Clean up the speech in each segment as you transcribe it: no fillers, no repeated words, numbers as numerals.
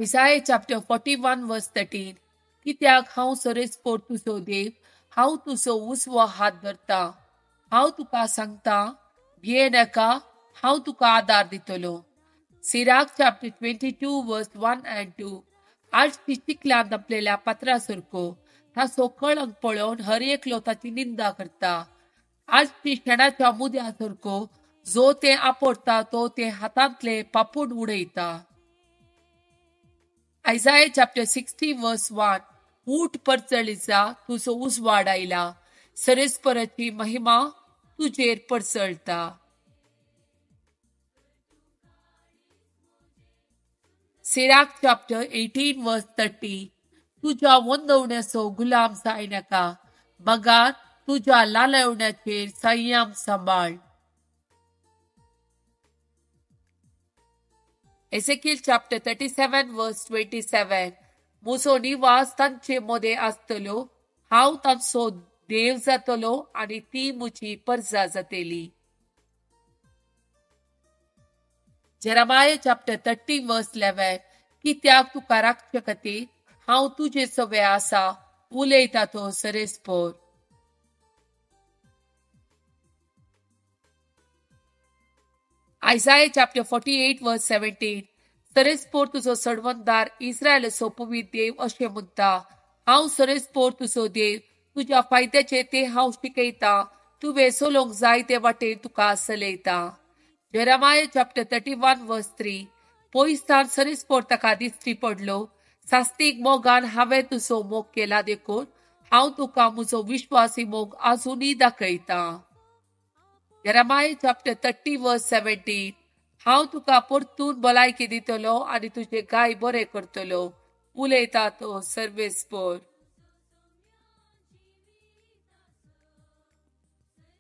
Isaiah chapter 41 verse 13, कित्याक हांव सरेस्पोर तुजो देव, हांव तुजो उजवो हात धरता, हांव तुका सांगता भिये नाका, हांव तुका आदार दितलो। Sirach chapter 22 verse 1 and 2, आजची चिखलान दपलेल्या पात्रा सारको ताचो कळंक पळोवन हर एकलो ताची निंदा करता। आजची शेणाच्या मुद्या सारको जो ते आपडता तो ते हातांतले पापून उडयता। Isaiah chapter 60 verse 1, ऊठ परचळीचा तुजो उजवाड आयला, सरेस्पराची महिमा तुजेर परचळता। Sirach chapter 18 verse 30, तुज्या वंदवण्याचो गुलाम जायनाका, मगार तुज्या लालवण्याचेर संयम सांबाळ। Ezekiel chapter 37 verse 27, म्हजो निवास तांचे मदें आसतलो, हांव तांचो देव जातलो आनी ती म्हजी परजा जातली। Jeremiah chapter 30 verse 11, कित्याक तुका राखचे खातीर हांव तुजे सवे आसा, उलयता तो सरेस्पोर। Isaiah chapter 48 verse 17, सरेस्पोर तुजो सडवंदार इस्रायलाचो पवित्र देव अशें म्हणटा, हांव सरेस्पोर तुजो देव, तुज्या फायद्याचे ते हांव शिकयता, तुवें चलोवंक जाय ते वाटेन तुका चलयता। Jeremiah chapter 31 verse 3, पयसान सरेस्पोर ताका दिश्टी पडलो, सास्तीक मोगान हांवें तुजो मोग केला देखून हांव तुका म्हजो विश्वासी मोग आजुनूय दाखयता। Jeremiah chapter 30 verse 17, हांव तुका परतून भलायकी दितलो आनी तुजे गाय बरे करतलो, उलयता तो सर्वेस्पोर।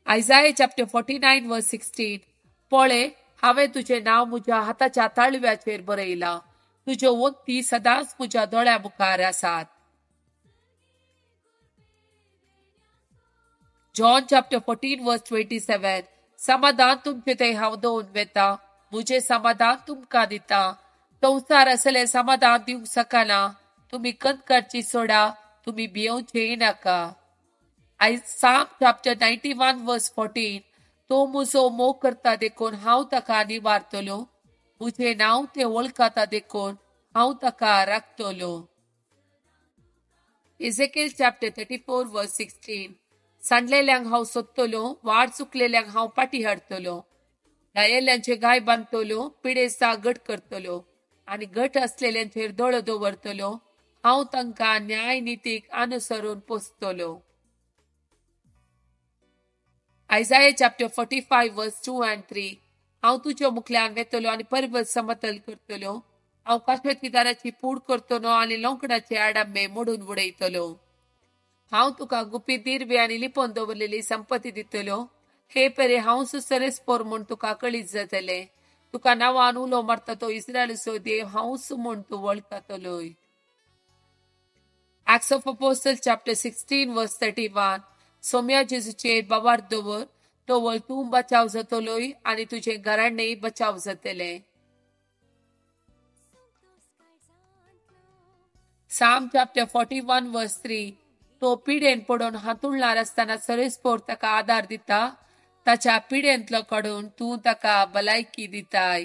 Isaiah chapter 49 verse 16, पळय हांवें तुजें नांव म्हज्या हाताच्या ताळव्याचेर बरयलां, तुज्यो वखदी सदांच म्हज्या दोळ्या मुखार आसात। John chapter 14 verse 27, समाधान तुमचे थंय हांव दवरून वेता, म्हजें समाधान तुमकां दिता, संवसार असलें समाधान दिवंक शकना, तुमी कणकणची सोडा, तुमी भियेवचेय नाका। Psalm chapter 91 verse 14, तो म्हजो मोग करता देखून हांव ताका निवारतलो, म्हजें नांव ते वळखता देखून हांव ताका राखतलो। Ezekiel chapter 34 verse 16, सांडलेल्यांक हांव सोदतलो, वाट चुकलेल्यांक हांव पाटी हाडटलो, घायेल्ल्यांचे गाय बांदतलो, पिडेस्ताक घट करतलो आनी घट आसलेल्यांचेर दोळो दवरतलो, हांव तांकां न्याय नितीक अनुसरून पोसतलो। Isaiah chapter 45 verse 2 and 3, हांव तुज्या मुखल्यान वेतलो आनी पर्वत समतल करतलो, हांव काशेतीदाराची पूड करतलो आनी लोंकडाचे आडांबे मोडून उडयतलो, हांव तुका गुपीत दिरवे आनी लिपोवन दवरलेली संपत्ती दितलो, हे परे हांव सरेस्पोर म्हूण तुका कळीत जातलें, तुका नांवान उलो मारता तो इस्रायलाचो देव हांवूच म्हूण तूं वळखतलोय। Acts of Apostles chapter 16 verse 31, Saumya जेजूचेर बाबार दवर, तवळ तूं बचाव जातलोय आनी तुजें घराणें बचाव जातलें। Psalm chapter 41 verse 3, तो पिडेन पडून हातुळणार आसतना सरेस्पोर ताका आदार दिता, ताच्या पिडेंतलो काडून तूं ताका भलायकी दिताय।